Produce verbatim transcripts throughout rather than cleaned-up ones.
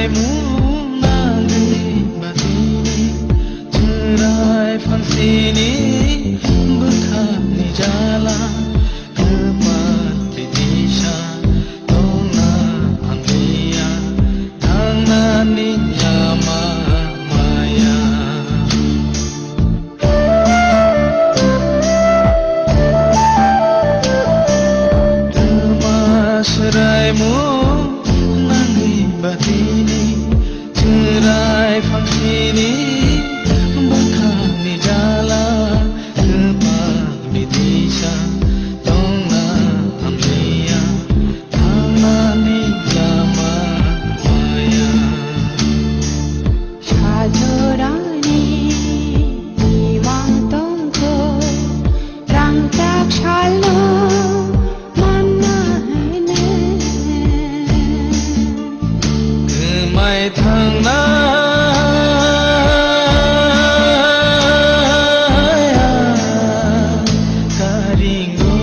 Mung nangwi batini chwrai phangsini bwkhakni jala kwpal bitisa tongna hamliya thangnani lama maya. Twma swraimung nangwi batini chwrai phangsini bwkhakni jala kwpal bitisa tongna hamliya thangnani lama maya. Sajorani imang tongkho, rangchak salno manna hene. Kwmai thangna karingo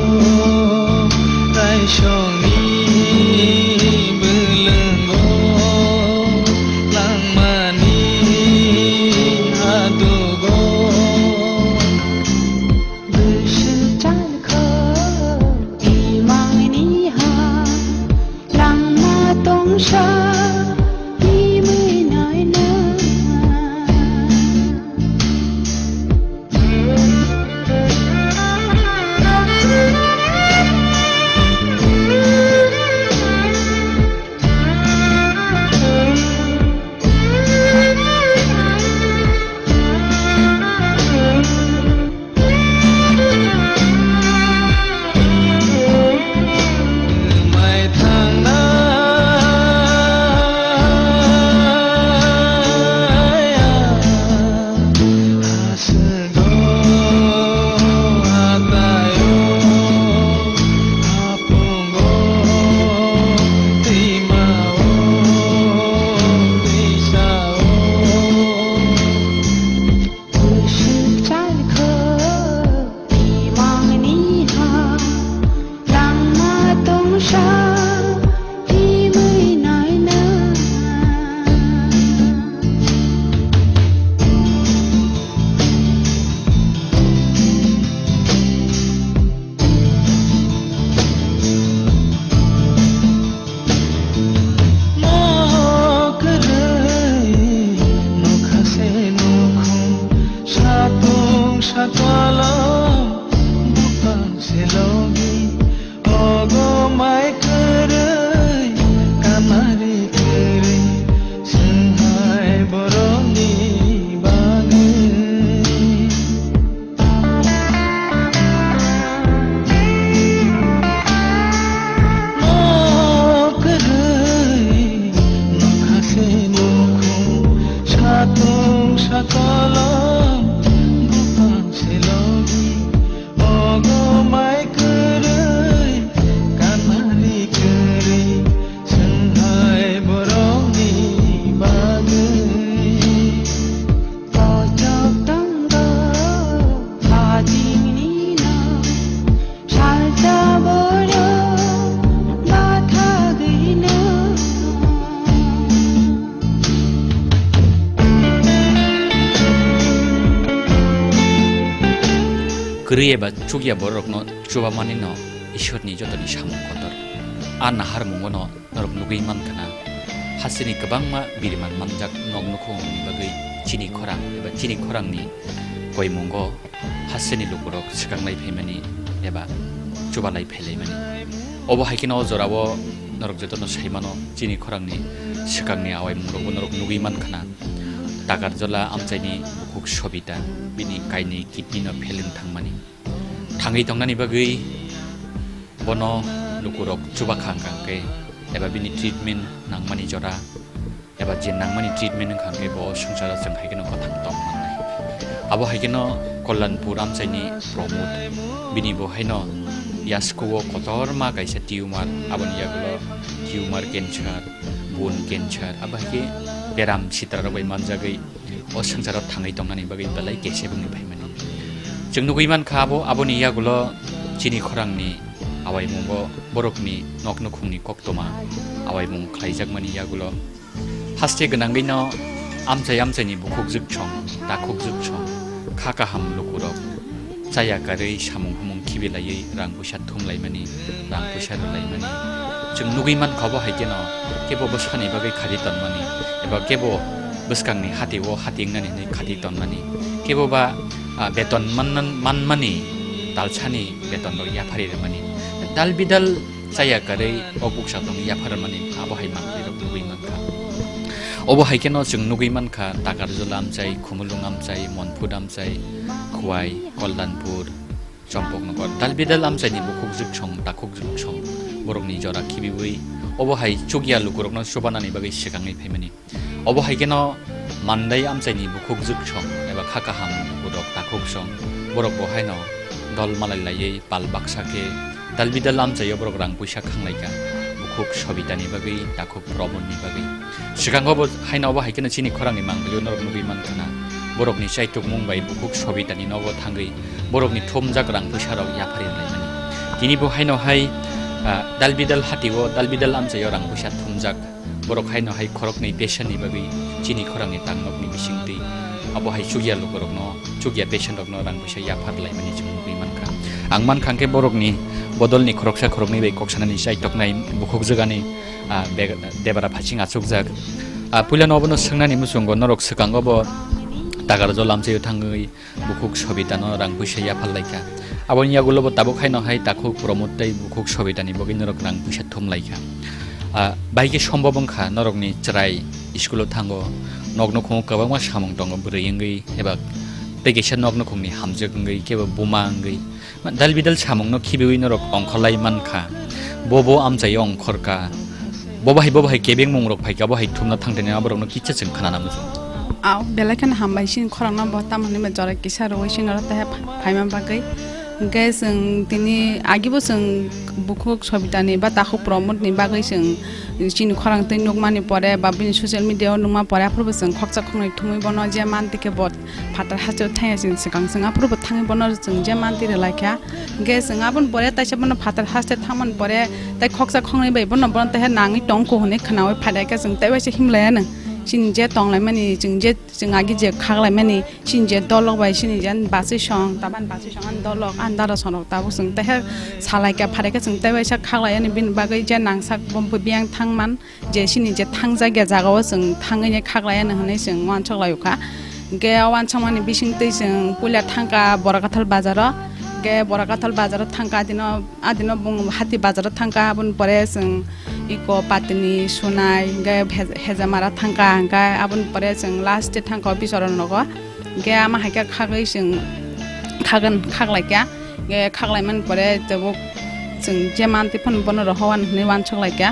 kaisongni bwlwngo langmani hadugo. Bwswk chalkho imangni ha langma tongsa imwi naina. Bwswk chalkho imangni ha langma tongsa himwi naina. Nok kwrwi nokha se nukhung, satung sakolom buphang se logi, ogo mai kwrwi, kanari kwrwi, swnghai borokni bagwi. Nok kwrwi, nokha se nukhung, satung sakolom, buphang se logi, ogo mai kwrwi, kanari kwrwi, swnghai borokni bagwi. Kochok tongo, bajingni no, salsa borok, bathagwi no. Kwrwi eba chukya borokno chubamani no Ishwarni jotoni samung kotor. A naharmungo no norok nugwi mankha na, hasteni kwbangma biriman manjak nok nukhungni bagwi chini khorang eba chini khorangni koimungo hasteni lukurok swkanglai phaimani eba chubalai phailaimani. Obo hai kheno o jorao norok jotono sai mano, chini khorangni swkangni awaimungrokbo norok nugwi mankha na. Takarjala amchaini bukhuk Sobita, bini kainwi kidney no fail wng thangmani. Thangwi tongnani bagwi bono lukurok chubakha hwnkha hwnkhe, eba bini treatment nangmani jora, eba je nangmani treatment wngkha hwnkhe bo swngcharo chwng hai kheno kwthang tong mannai. Abo hai kheno Kalyanpur amchaini Pramod, bini bo haino yaskuo kotorma kaisa tumor, aboni yagulo tumor cancer, bone cancer, abo hai khe beram sitrarok bai manjagwi o swngcharo thangwi tongnani bagwi belai kese bwngwi phaimani. Chwng nugwi mankha abo, aboni yagulo chini khorangni awaimungo borokni nok nukhungni koktwma awaimung khlaijakmani yagulo Haste gwnangwi no amchai amchaini bukhuk jwksong, takhuk jwksong, kha kaham lukurok chaya karwi samung humung khibilaiwi rang puisa thumlaimani, rang puisa rwlaimani. Chwng nugwi mankha obo hai kheno kebo bwsani bagwi khati tonmani eba kebo bwskangni hati o hati wngnani hwnwi khati tonmani, kebo ba, ah, beton mannan-, manmani talsani betonrok yaphari rwmani. Dal bidal chaya karwi o buksa tongwi yapharmani abo hai manlirok nugwi mankha. Obo hai kheno chwng nugwi mankha Takarjala amchai, Khumulwng amchai, Monphut amchai, Khowai, Kalyanpur, Champaknagar. Dal bidal amchaini bukhuk jwksong, takhuk jwksong borokni jora khibiwi obo hai chukya lukurokno chubanani bagwi swkangwi phaimani. Obo hai kheno Mandai amchaini bukhuk jwksong eba kha kaham lukurok takhuksong borok bo haino dol malai laiwi pal baksa khe dal bidal amchaio borok rang puisa khanglaikha bukhuk Sobitani bagwi, takhuk Pramodni bagwi. Swkango bo haino obo hai kheno chini khorangni manglio norok nugwi mankha na, borokni chaitukmung bai bukhuk Sobitani nogo thangwi borokni thumjak rang puisarok yaphari rwlaimani. Tini bo haino hai, ah, dal bidal hatio, dal bidal amchaio rang puisa thumjak. Borok haino hai khoroknwi pesenni bagwi chini khorangni tangnokni bisingtwi abo hai chukya lukurokno, chukya pesenrokno rang puisa yaphar laimani chwng nugwi mankha. Ang mankha hwnkhe borokni bodolni khoroksa khoroknwi bai kok sanani chaitoknai bukhuk jwgani, ah, beg-, debra phaching achukjak. Ah, puilano obono swngnani muchungo norok swkango bo Takarjala amchaio thangwi bukhuk Sobitano rang puisa yaphar laikha. Aboni yagulo bo tabuk haino hai takhuk Pramod tei bukhuk Sobitani bagwi norok rang puisa thum laikha. Ah, bai khe sombab wngkha norokni chwrai school-o thango, nok nukhungo kwbangma samung tongo bwrwi wngwi eba tei kaisa nok nukhungni hamjwk wngwi kebo buma wngwi dal bidal samungno khibiwi norok ongkhorlai mankha. Bo bo amchaio ongkhorkha. Bo bahai, bo bahai kebengmungrok phaikha, bo hai thumna thangtani aborokno kisa chwng khnana muchung. Aw, belai kheno hambai chini khorangno bo tamo hwnwi ba jora kisa rwui chini oro taiha pha-, phaima bagwi. Hwnkhe chwng tini agibo chwng bukhuk Sobitani ba takhuk Pramodni bagwi chwng chini khorang twi nukmani pore ba bini social media-o nukma pore aphuru bo chwng khoksa khoknwi thumwi bono je mantwi khe bo phatar hasteo thangya chwng swkang chwng aphuru bo thangwi bono chwng je mantwi rwlaikha. Hwnkhe chwng aboni pore taisa bono phatar haste thangmani pore tei khoksa khoknwi bai bono, bono taiha nangwi tongkho hwnwi khwnaui phailaikha chwng tei waisa himlaianw. Chini je tonglaimani chwng je chwng agi je khaklaimani chini je dolok bai chini je bachwi song, tabani bachwi song ani dolok ani dara songrok tabuk chwng taiha salaikha phailaikha chwng tei waisa khaklaiani bini bagwi je nangsak bo biyang thangman. Je chini je thangjak ya jaga o chwng thangwi nai khaklai ya hwnwi chwng uansuk lai o kha. Hwnkhe o uansukmani bising twi chwng puila thangkha Borakathal bazar o. Hwnkhe Borakathal bazar o thangkha adino, adino bung hati bazar o thangkha, aboni pore chwng iko Patini, Sunai, hwnkhe Hej-, Hejamara thangkha, hwnkhe aboni pore chwng last e thangkha o Bisoron nogo. Hwnkhe ama hai khe khagwi chwng khagan khaglai kha. Hwnkhe khaglai mani pore tabuk chwng je mantwi phano bono rohoan hwnwi uansuk lai kha.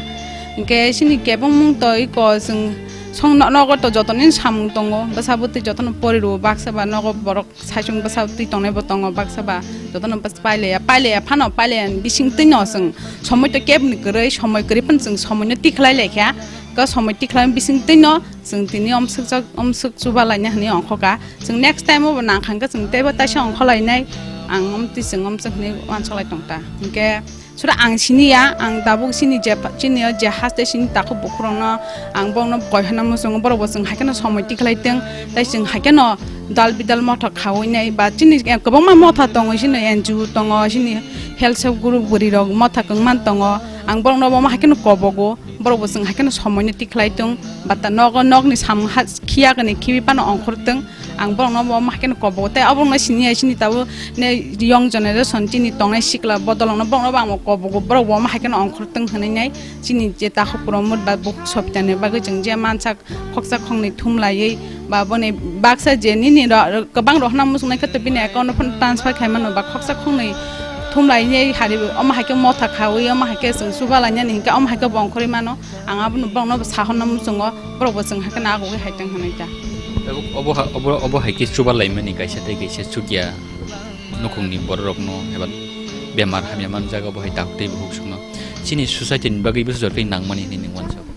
Hwnkhe chini kebengmung to iko chwng song no-, nogo to jotono samung tongo, bwsa bwtwi jotono pori rwo, baksa ba nogo borok saichung bwsa twi tongnai bo tongo, baksa ba jotono bas pailaiya, pailaiya phano, pailaiya bising twi no chwng somoi to kebni kwrwi, somoi kwrwi phano chwng somoi no tikhlai lai kha. Ko somoi tikhlai bising twi no chwng tini omswkjak, omswk chuba laina hwnwi ongkho kha. Chwng next time o bo nang kha hwnkhe chwng teibo taisa ongkho lainai. Ang omtwi chwng omswk hwnwi uansuk lai tong ta. Hwnkhe sura ang sini ya, ang tabuk chini je, chini o je haste chini takhuk bukhuk rokno ang borokno koi hwnna muchungo, borok bo chwng hai kheno somoi tikhlai tong, tei chwng hai kheno dal bidal motha khaui nai ba chini kwbangma motha tongo, chini N G O tongo, chini health self group bwrwi rok motha kwngma tongo, ang borokno bo ma hai kheno kobogo. Borok bo chwng hai kheno somoi no tikhlai tong, bata nogo nokni samung ha khiya kani khibi phano ongkhor tong. Ang borok no bo hai kheno kobogo tei oborok no sini hai sini tabuk ne young generation chini tongnai sikla bodol no borok no bo ang kobogo, borok bo hai kheno ongkhor tong hwnwi nai chini je takhuk Pramod ba bukhuk Sobitani bagwi chwng je mansak khoksa khoknwi thum laiwi ba boni baksa je nini ro-, kwbang rohorna muchung nai khe to bini account o phano transfer khai mano ba khoksa khoknwi thum lainai hari omo hai khe motha khaui omo hai khe chwng chuba lainani hinkhe omo hai khe bo ongkhorwi mano. Ang abono borokno bo sahorna muchungo, borok bo chwng hai kheno agugwi hai tong hwnwi ta. Obo, obo ha-, obo, obo hai khe chuba laimani kaisa tei kaisa chukya nukhungni bororokno eba bemar hamya manjak obo hai takhuk tei bukhuk songno chini society ni bagwi bwsajor tei nangmani hinwi nwng uansukha.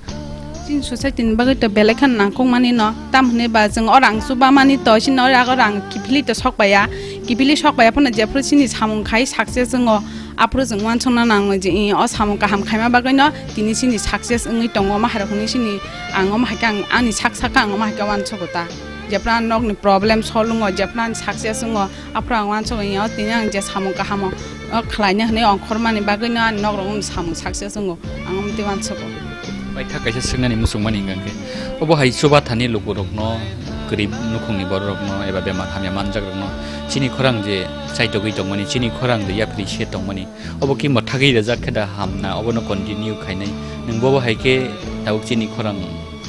Chini society ni bagwi to belai kheno nangkukmani no, tamhinwi ba chwng o rang chubamani to, chini o rang, o rang kiphilwi to sok paiya, kiphilwi sok paiya phano jephru chini samung khai success wngo, aphuru chwng uansukna nango je, i, o samung kaham khaima bagwi no tini chini success wngwi tongo, omo hai rok hinwi chini ang omo hai khe ang ani sak saka ang omo hai khe uansugo ta. Jephru ani nokni problem solve wngo, jephru ani success wngo, aphuru ang uansugo, i, o tini ang je samung kaham o, o khlaina hinwi ongkhormani bagwi no ani nok rok samung success wngo, ang omo tei uansugo. Paithak kaisa swngnani muchungmani hwnkha khe, obo hai chubathani lukurokno, kwrwi nukhungni bororokno eba bemar hamya manjakrokno chini khorang je chaitogwi tongmani, chini khorang je yapri se tongmani, obo khe mwthagwi rwjak khe da hamna, obono continue khainai. Nwng bobo hai khe tabuk chini khorang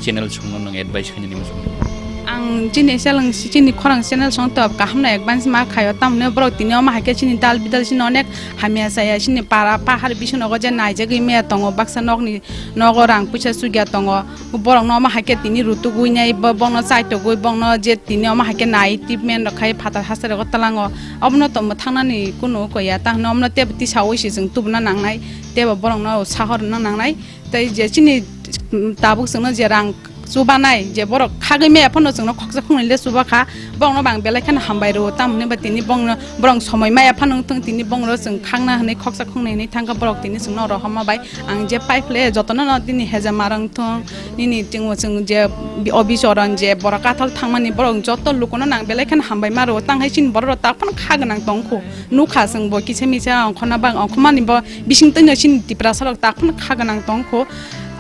channel songno nwng advice khainani muchungmani? Ang chini seleng si-, chini khorang channel song to kaham no advance ma khaio, tamni borok tini omo hai khe chini dal bidal chini onek hamya chaya, chini para pahar bisingo je naijagwi maya tongo, baksa nokni nogo rang puisa chukya tongo, borokno omo hai khe tini rutugwi nai, bo-, bongno chaitogwi, bongno je tini omo hai khe nai treatment rok khai phatar haste rogo tlango, obono to mwthangnani kunu koi ya, ta hwnwi omono tebo tisaui se chwng tubuna nangnai, tebo borokno saha rwna nangnai, tei je chini, mm, tabuk chwngno je rang chubanai, je borok khagwi maya phano chwngno khoksa khoknwi le chuba kha, borokno bo ang belai kheno hambai rwo, tamo hwnwi ba tini bongno, borok somoi maya phano wng thung, tini bongno chwng khakna hwnwi khoksa khoknwi hwnwi thang kha, borok tini chwngno rohorma bai ang je pai phle jotono no tini hejema rwng thung, nini chwng, chwng je obisoron je borok kathal thangmani borok joto lukuno no ang belai kheno hambai ma rwo, tang hai chini borok rok tak phano kha gwnang tong kho, nukha chwng bo kisa misa ongkhorna bang ongkhormani bo bising twino chini Tiprasa rok tak phano kha gwnang tong kho.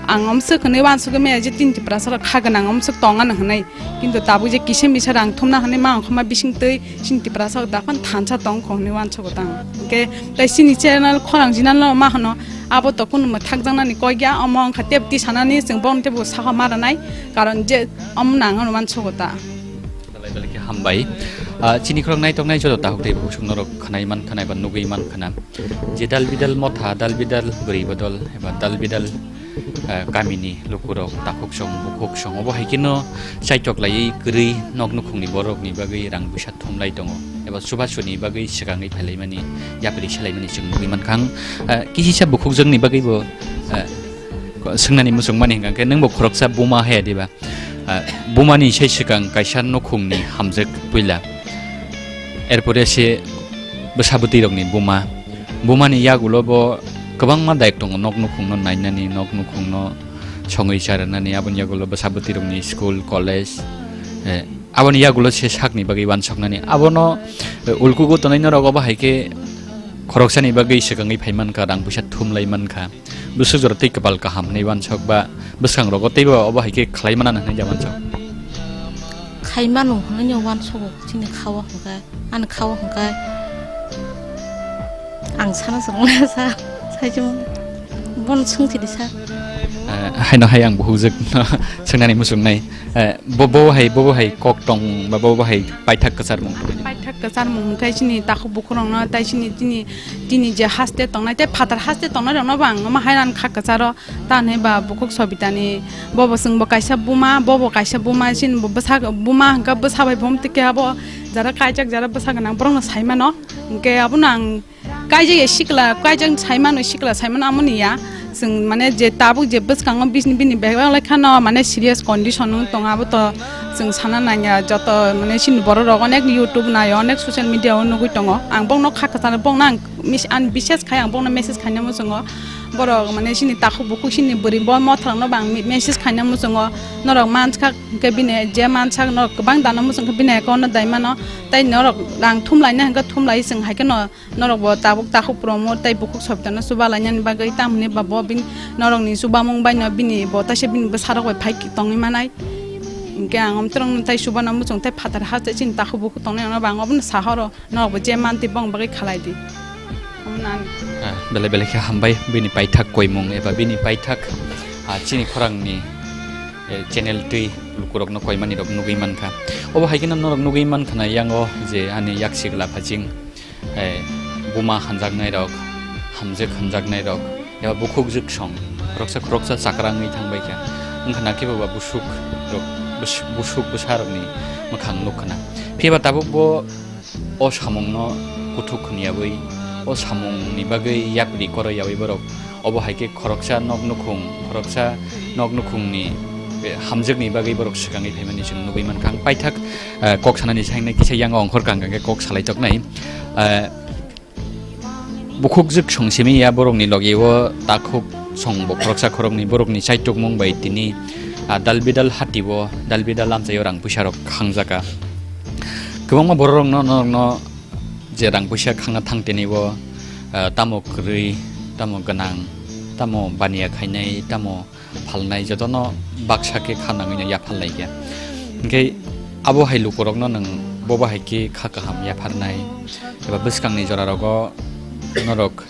Ang omswk hwnwi uansugwi maya je chini Tiprasa rok kha gwnang omswk tong ano hwnwi. Kintu tabuk je kisa misa rang thumna hwnwi ma ongkhorma bising twi chini Tiprasa rok daphano thansa tong kho hwnwi uansugo tang. Hwnkhe tei chini channel khorang jinalo ma hwno abo to kunu mwthakjaknani kok ya, omo wngkha tep tisanani chwng bono tebo saha ma rwnai, karon je omo nang hwnwi uansugo ta. Belai belai khe hambai. Ah, chini khorang naitoknai joto takhuk tei bukhuk norok khwnai man khna eba nugwi man khna. Je dal bidal motha, dal bidal bwrwi bodol eba dal bidal, ah, kamini lukurok takhuk song, bukhuk song, obo hai kheno chaitok laiwi kwrwi nok nukhungni borokni bagwi rang bwsa thumlai tongo eba chubasuni bagwi swkangwi phailaimani, yapri selaimani chwng nugwi mankha. Ah, kisisa bukhukjwkni bagwibo, ah, Ko-, swngnani muchungmani hwnkha khe, nwngbo khoroksa buma haya diba? Ah, bumani sai swkang kaisa nukhungni hamjwk puila. Erpore se bwsa bwtwi rokni buma. Bumani yagulo bo kwbangma dayok tongo, nok nukhungno nainani, nok nukhungno songwi charwnani, aboni yagulo bwsa bwtwi rokni school, college, eh, aboni yagulo se sakni bagwi uansuknani. Abono, eh, ulkugo tonwi norok obo hai khe khoroksani bagwi swkangwi phai mankha, rang puisa thumlai mankha. Bwswk jora tei kwpal kaham hinwi uansuk ba bwskang rogo teibo obo hai khe khlai mano hinwi da uansuk. Khai mano hinwi uansugo chini khao hwnkhe, ani khao hwnkhe ang sana swrwngna sa, saijwk bono swngchidi sa. Eh, haino hai ang buhukjwk swngnani muchungnai. Eh, bo, bo hai, bo, bo hai kok tong ba bo, bo hai paithak kwcharmung tong? Paithak kwcharmung hwnkhe chini takhuk bukhurokno, tai chini, chini, chini je haste tongnai, tei phatar haste tongnairokno bo ang omo hai rani kha kwcharo, ta hinwi ba bukhuk Sobitani bobo chwngbo kaisa buma, bobo kaisa buma, chini bo bwsa, buma hwnkhe bwsa bai bo tike abo jara kaijak, jara bwsa gwnang borokno sai mano, hwnkhe abono ang Kaijak ya sikla, kaijak saimano sikla saimano amoni ya. Chwng mane je tabuk je bwskango bini, bini bebak lai khano mane serious condition wng tongo, abo to chwng sana nangya. Joto mane chini borok rok onek YouTube naio, onek social media o nugwi tongo. Ang bokno kha kwcharo, bokno ang mis-, ang bises khai, ang bokno message khaina muchungo. Borok mane chini takhuk bukhuk chini bwrwi bo motharokno bo ang me-, message khaina muchungo. Norok manskha hwnkhe bini je mansak norok kwbang dano muchungkha bini account no dai mano. Tai norok rang thumlaina hwnkhe thumlai, chwng hai kheno Norok bo tabuk takhuk promo tei bukhuk Sobitano chuba lainani bagwi, tamni ba bo bini norokni chubamung bai no bini bo taisa bini bwsarok bai phai tongwi manai. Hinkhe ang omtrok no tai chubana muchung tei phatar ha tei chini takhuk bukhuk tongnai no bo ang obono sahoro norok bo je mantwi bong bagwi khalai di. Omo nani. Ah, belai belai khe hambai bini paithak koimung eba bini paithak, ah, chini khorangni, eh, channel twi lukurokno koimani rok nugwi mankha. Obo hai kheno norok nugwi mankha na yango je ani yaksi gwla phaching eh, buma hamjaknai rok, hamjwk hamjaknai rok, eba bukhuk jwk song, khoroksa khoroksa chakra wngwi thangbai kha. Wngkha na khe bo ba busuk rok, bus-, busuk bwsa rokni mwkhang nuk khna. Phiya ba tabuk bo o samungno kuthuk khwniyawi, o samungni bagwi yapri koroiyawi borok obo hai khe khoroksa nok nukhung, khoroksa nok nukhungni Hamjakni bagwi borok swkangwi phaimani chwng nugwi mankha. Ang paithak, eh, kok sanani sainai kisa yang ongkhor kang kang khe kok salai toknai. Eh, bukhukjwk song simi ya borokni logi o takhuk song bo khoroksa khoroknwi borokni chaitukmung bai tini, ah, dalbidal hati o, dalbidal amchai o rang puisa rok khangjaka. Kwbangma borok rokno, norokno je rang puisa khangna thang tini o, ah, tamo kwrwi, tamo gwnang, tamo baniya khainai, tamo phalnai jotono baksa khe kha nangwino yaphar lai khe. Hinkhe abo hai lukurokno nwng bobo hai khe kha kaham yapharnai eba bwskangni jorarogo norok,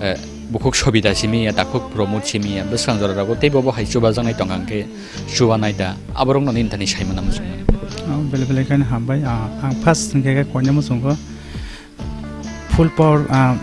eh, bukhuk Sobita simi ya, takhuk Pramod simi ya, bwskang jorarogo tei bobo hai chubajaknai tongkha hinkhe chubanai da, aborokno nini thani saimano muchungmani. Oh, bele bele khe hambai. Ah, ang first hinkhe khe koina muchungo. Full power, ah,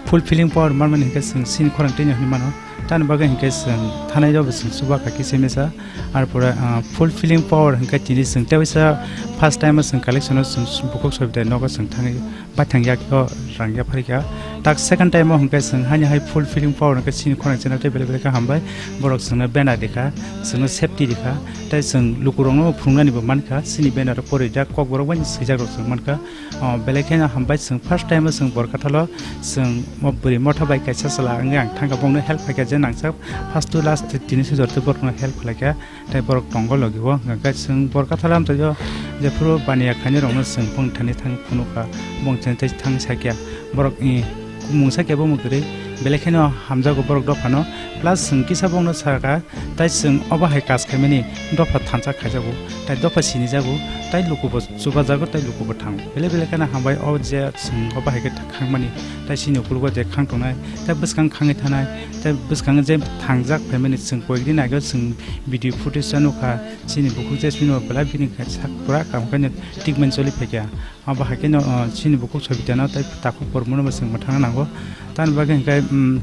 full feeling power manmani hinkhe chwng chini khorang tini hinwi mano. Tamoni bagwi hinkhe chwng thanai rokbo chwng chuba kha kisa misa. Arpore, ah, full feeling power hinkhe tini chwng teisa first time o chwng collection o chwng bukhuk Sobita nogo chwng thangwi baithang yak o rang yapharikha. Tak second time o hinkhe chwng hani hai full feeling power hinkhe chini khorang channel tei bele bele khe hambai. Borok chwngno banner rikha, chwngno safety rikha. Tei chwng lukurokno phunuknanibo mankha, chini banner o kwrwi jak kokborok bai swijak rok chwng mankha. O, belai kheno hambai, chwng first time o chwng Borkathalo chwng o bwrwi motha bai kaisa chwla wngwi ang thangkha, bongno help khaikha, je nangsa first to last tini sujor tei borokno help khlaikha, tei borok tongo logi o. Hwnkhe chwng Borkathalo amchaio jephuru baniya khainai rokno chwng bongni thani thang phunukha, bongni thani tei thang sakya, borok, i, mungsa kebo mukrwi, belai kheno hamjago borok dophano, plus chwng kisa bongno sakha, Tai chwng obo hai kaj khaimani dopha thansa khaijago, tai dopha sinijago, tai lukubo chubajago, tai lukubo thango. Belai belai kheno hambai o je chwng obo hai khe khangmani, tai chini ukologo je khang tongnai, tai bwskang khangwi thanai, tai bwskango je thangjak phaimani chwng koikni naigo chwng video footage o nukha, chini bukhuk je chwngno belai bini sak pura kaham khe treatment choli phaikha. Abo hai kheno, o, chini bukhuk Sobitano tei takhuk Pramodno bo chwng mwthangna nango. Tamoni bagwi hinkhe, um,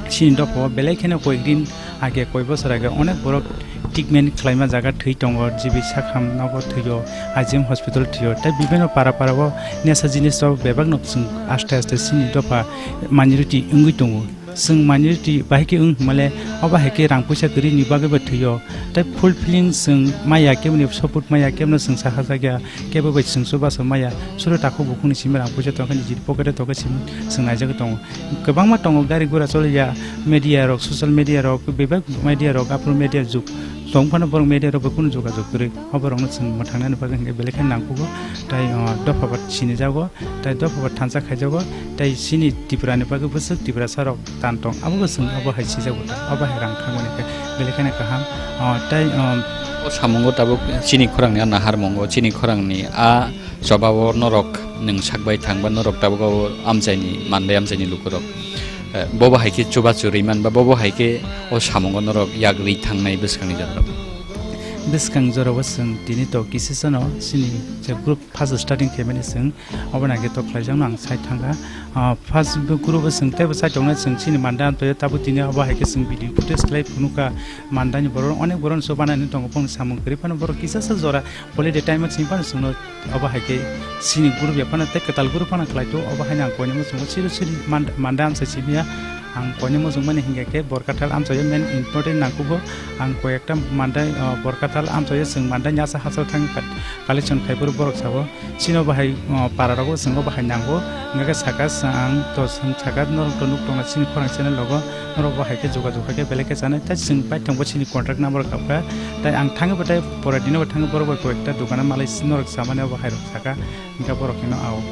chini dophao belai kheno koi din age, koi bosor age onek borok treatment khlaima jaga thwi tongo, G B sakham nogo thwio, I G M hospital thwio, tei bibino para para o nesa jinis rok bebak no chwng aste aste chini dopha minority wngwi tongo. Chwng minority bahai khe wng hwnmale, obo hai khe rang puisa kwrwini bagwi bo thwio. Tei fulfilling chwng maya, keboni support maya, kebono chwng saha jakya, kebo bai chwng chubachu maya. Suru takhuk bukhukni simi rang puisa tongkha, nijini pocket o tongkha simi chwng naijagwi tongo. Kwbangma tongo gari gura choliya media rok, social media rok, bebak media rok, aphuru media jug tong phano borok media rok bai kunu jogajog kwrwi. Oborokno chwng mwthangnani bagwi hinkhe belai khe nangkukgo. Tai, o, dopha bo sinijago. Tai dopha bo thansa khaijago, tai chini Tripura ni bagwi bwswk Tiprasa rok tan tong, abo bo chwng abo hai sijago ta, abo hai rang thangmani khe belai kheno kaham. O, tai, um, O samungo tabuk chini khorangni a naharmungo, chini khorangni a chobao norok nwng sak bai thang ba norok tabuk o amchaini mandai amchaini lukurok, eh, bobo hai khe chubachu rwi man ba bobo hai khe o samungo norok yak rwi thangnai bwskangni jorao. Bwskang jorao chwng tini to kisisano chini je group first starting khaimani chwng Obo nai khe to khlaijakno ang sai thangkha. Ah, first group o chwng teibo sai tongnai, chwng chini manda amchaio tabuk tini obo hai khe chwng video footage khlai phunukha. Mandani borok onek borok se banani tongo, bongni samung kwrwi phano borok kisa se jora holiday time o chini phano chwngno obo hai khe chini group ya phano tei kwtal group phano khlai tongo. Obo haino ang koinwi muchungo siri siri mand-, manda amchai simi ya. Ang koinwi muchungmani hinkhe khe Borkathal amchaio main important nangkukgo. Ang koi ekta mandai, ah, Borkathal amchaio chwng mandani asa hachal thangwi collection khai phuru borok sabo. Chini bo hai, o, para rogo chwng bo bahai nango. Hwnkhe saka chwng ang to chwng saka norok to nuk tongna chini khorang channel rogo. Norok bo hai khe jogajog kha khe belai khe chanai. Tai chwng paithang bo chini contact number kapkha. Tai ang thangwi bo tai pora dino bo thangwi borok bai koi ekta dukano malai norok chamani obo hai rok saka. Hwnkhe borok hino ao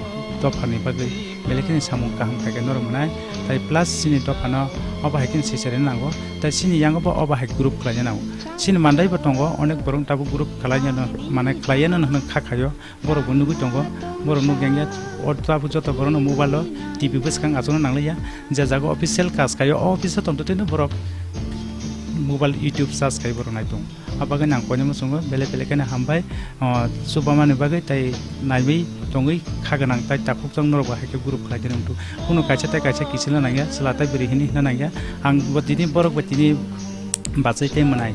dophani bagwi belai kheno samung kaham khai khe norok mwnai. Tai plus chini dophano obo hai khe sisari nango. Tai chini yango bo obo hai group khlaina nango. Chini mandai bo tongo, onek borok tabuk group khlaina no, mane khlaina no hwnwi kha khaio. Borok bo nugwi tongo, borok nuk yang ya, o tabuk joto borok no mobile o T V bwskang achukna nangliya, je jaga official kaj khaio, o office o tongtwtwi no borok mobile YouTube search khai borok nai tongo. A bagwi no ang koinwi muchungo, belai belai kheno hambai, o, chubamani bagwi tei naiwi tongwi kha gwnang tai takhuk chwng norok bo hai khe group khlai di wngthu. Kunu kaisa tai kaisa kichilna nangya, chwla tai bwrwi hinwi hwnna nangya, ang bo tini borok bo tini bachai tei mwnai.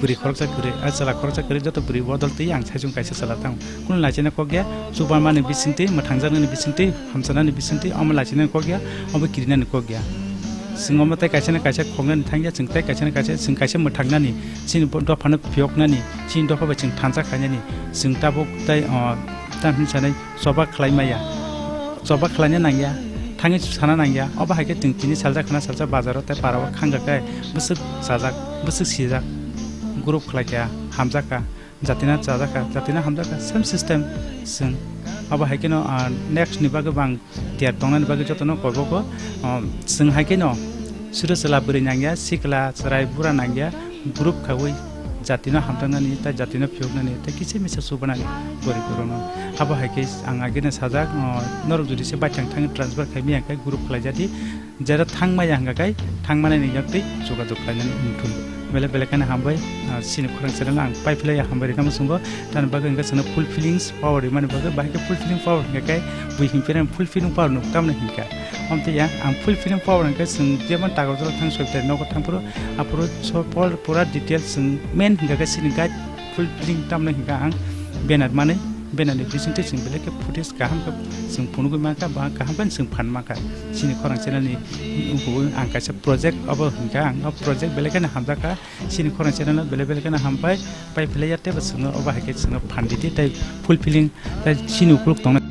Bwrwi khoroksa kwrwi, a chwla khoroksa kwrwi joto bwrwi bodol twi ang saichung kaisa chwla tang. Kunu laichinai kok ya, chubamani bising twi, mwthangjaknani bising twi, hamchanani bising twi, omo laichinani kok ya, omo kirinani kok ya. Chwng omo tei kaisa na kaisa khoknani thangya, chwng tei kaisa na kaisa, chwng kaisa mwthangnani, chini bo-, dophano phiyoknani, chini dopha bai chwng thansa khainani, chwng tabuk tei, o, tamo hinwi sanai, choba khlai maya, choba khlaina nangya, thangwi sana nangya. Obo hai khe chwng tini saljak khna saljak bazaro tei parao khangjakhe bwswk chajak, bwswk sijak, group khlaikha, hamjakha. Jatina chajakha, jatina hamjakha, same system chwng. Abo hai kheno, ah, next ni bagwi bo ang tiyar tongnani bagwi jotono kobogo, ah, chwng hai kheno sura chwla bwrwi nangya, sikla chwrai bura nangya, group khaui jatino hamjaknani, tei jatino phiyoknani, tei kisa misa chubanani porikorokno. Abo hai khe ang ageno sajak, ah, norok jodi se baithang thangwi transfer khai maya khe group khlai jadi. Jera thang maya hwnkha khe thang manai ni yak tei jogajog khlainani wngthun. Belai belai kheno hambai, ah, chini khorang channel ang pai phlai ya hambai rina muchungo. Tamoni bagwi hwnkhe chwngno fulfilling power rimani bagwi, bahai khe fulfilling power hwnkha khe bui himphirani fulfilling power nuk tamni hwnkha. Amtwi ya ang fulfilling power hwnkhe chwng jemon Takarjala thang soitai nogo thang phuru, aphuru so pol pura details chwng main hwnkha khe chini guide fulfilling tamni hwnkha ang banner manwi, banner ni bisingtwi chwng belai khe footage kaham khe chwng phunugwi mankha, ba kaham khe chwng phan mankha. Chini khorang channel ni, ang kaisa project obo hwnkha, ang o project belai kheno hamjakha. Chini khorang channel no belai belai kheno hambai, pai phlai ya tei bo chwngno obo hai khe chwngno phan di tei fulfilling tei chini ukuluk tongnai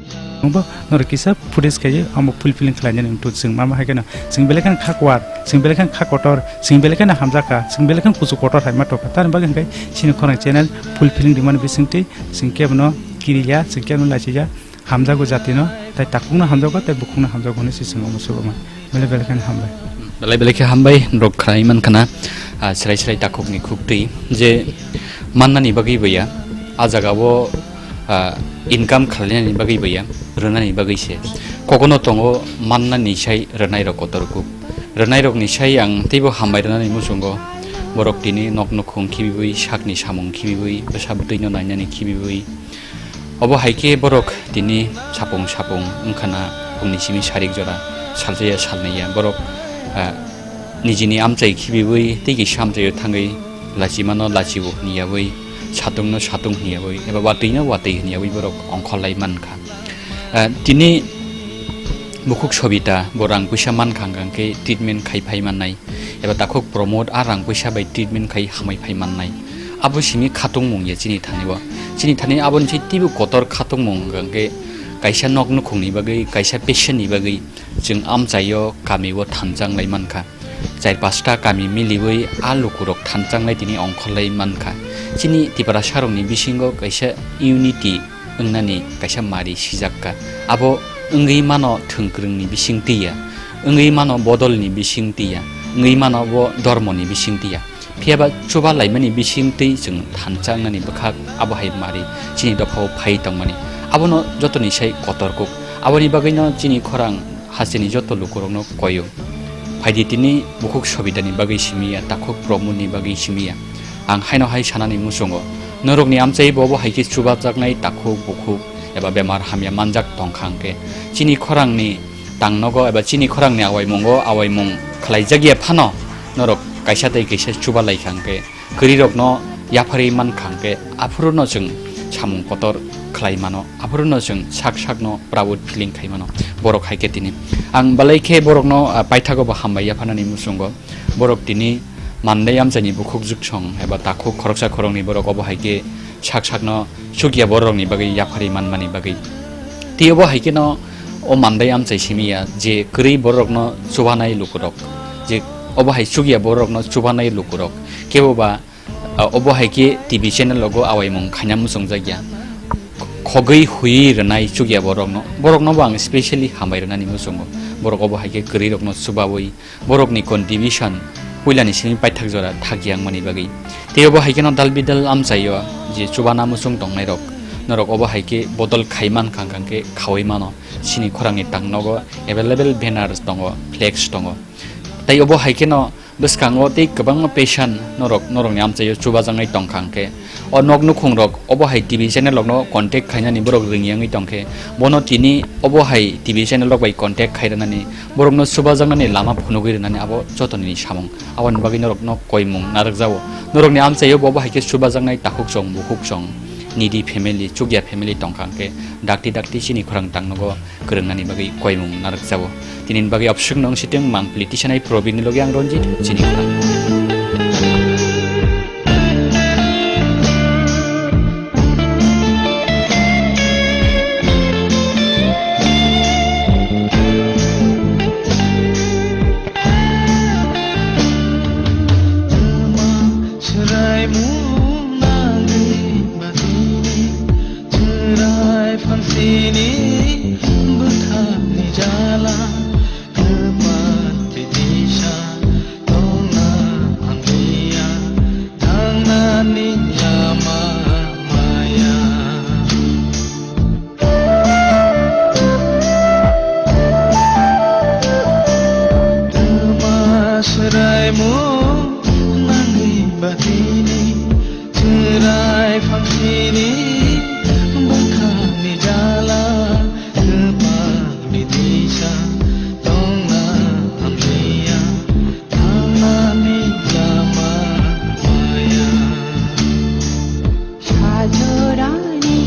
bo norok kisa footage khaio, amo fulfilling khlainani wngthu chwng mama hai kheno chwng belai kheno kha kwar, chwng belai kheno kha kotor, chwng belai kheno hamjakha, chwng belai kheno kuchuk kotor hai ma tongkha. Tamoni bagwi hwnkhe chini khorang channel fulfilling rimani bisingtwi chwng kebono kiriya, chwng kebono lachiya. Hamjago jatino, tei takhukno hamjago, tei bukhukno hamjago hwnwi se chwng omo se omo. Belai belai kheno hambai. Belai belai khe hambai, norok khnai mankha na, ah, chwrai chwrai takhukni khuktwi je mannani bagwi bo ya, ah jagao, ah, income khlainani bagwi bo ya, rwnani bagwi se. Kokono tongo mannani sai rwnairok kotor kuk. Rwnairokni sai ang teibo hambai rwnani muchungo, borok tini nok nukhung khibiwi, sakni samung khibiwi, bwsa bwtwino nainani khibiwi, Obo hai khe borok tini sapung sapung wngkha na, bongni simi sarik jora salsa ya salnwi ya. Borok, ah, nijini amchai khibiwi tei kisa amchaio thangwi lachimano lachibo hwnyawi, satungno satung hwnyawi, eba watwino watwi hwnyawi borok ongkhorlai mankha. Ah, tini bukhuk Sobita bo rang puisa mankha hwnkhe treatment khai phai mannai. Eba takhuk Pramod a rang puisa bai treatment khai hamwi phai mannai. Abo simi khatungmung ya chini thani o. Chini thani aboni se teibo kotor khatungmung hwnkha khe kaisa nok nukhungni bagwi, kaisa patient ni bagwi chwng amchaio kamio thanchang lai mankha. Char pasta kami miliwi a lukurok thanchang lai tini ongkhorlai mankha. Chini Tiprasa rokni bisingo kaisa unity wngnani kaisa mari sijakkha. Abo wngwi mano thwngkwrwngni bisingtwi ya, wngwi mano bodolni bisingtwi ya, wngwi mano bo dhormoni bisingtwi ya. Phiya ba chuba laimani bisingtwi chwng thansa wngnani bwkhak abo hai mari chini dophao phai tongmani. Abono jotoni sai kotor kuk. Aboni bagwino chini khorang hasteni joto lukurokno koyo. Phaidi tini bukhuk Sobitani bagwi simi ya, takhuk Pramodni bagwi simi ya. Ang haino hai sanani muchungo, norokni amchai bo bo hai khe chubajaknai takhuk bukhuk eba bemar hamya manjak tongkha hwnkhe, chini khorangni tangnogo eba chini khorangni awaimungo awaimung khlaijak ya phano norok kaisa tei kaisa chuba laikha hwnkhe, kwrwirokno yapharwi mankha hwnkhe, aphuruno chwng samung kotor khlai mano, aphuruno chwng sak sakno proud feeling khai mano. Borok hai khe tini ang belai khe borokno, ah, paithago bo hambai yapharnani muchungo. Borok tini mandai amchaini bukhuk juksong eba takhuk khoroksa khoroknwi borok obo hai khe sak sakno chukya bororokni bagwi yapharwi manmani bagwi. Tei obo hai kheno o mandai amchai simi ya je kwrwi bororokno chubanai lukurok, je obo hai chukya bororokno chubanai lukurok, kebo ba, ah, obo hai khe T V channel rogo awaimung khaina muchungjak ya. Khogwi huiwi rwnai chukya borokno, borokno bo ang specially hambai rwnani muchungo. Borok obo hai khe kwrwirokno chubawi borokni contribution puilani simi paithak jora thakya wngmani bagwi. Tei obo hai kheno dal bidal amchaio je chubana muchung tongnairok, norok obo hai khe bodol khai mankha hwnkhe khaui mano. Chini khorangni tangnogo available banners tongo, flex tongo. Tei obo hai kheno bwskango tei kwbangma patient norok, norokni amchaio chubajaknai tongkha hwnkhe, o nok nukhungrok obo hai T V channel rokno contact khainani borok ringya wngwi tongkhe, bono tini obo hai T V channel rok bai contact khai rwnani, borokno chubajaknani lama phunugwi rwnani abo jotoni samung. Aboni bagwi norokno koimung narwkjago. Norokni amchaio bo obo hai khe chubajaknai takhuk chwng, bukhuk chwng, needy family, chukya family tongkha, hwnkhe dakti dakti chini khorang tangnogo kwrwngnani bagwi koimung narwkjago. Tinini bagwi obswk nong sitwng mangpili tisanai probini logi ang Ranjit chini khorang. Swraimung nangwi batini, chwrai phangsini bwkhakni jala, kwpal tisa tongna hamliya, thangnani lama maya. Twma swraimung nangwi batini, chwrai phangsini bwkhakni jala, kwpal bitisa tongna hamliya, thangnani lama maya. Sajorani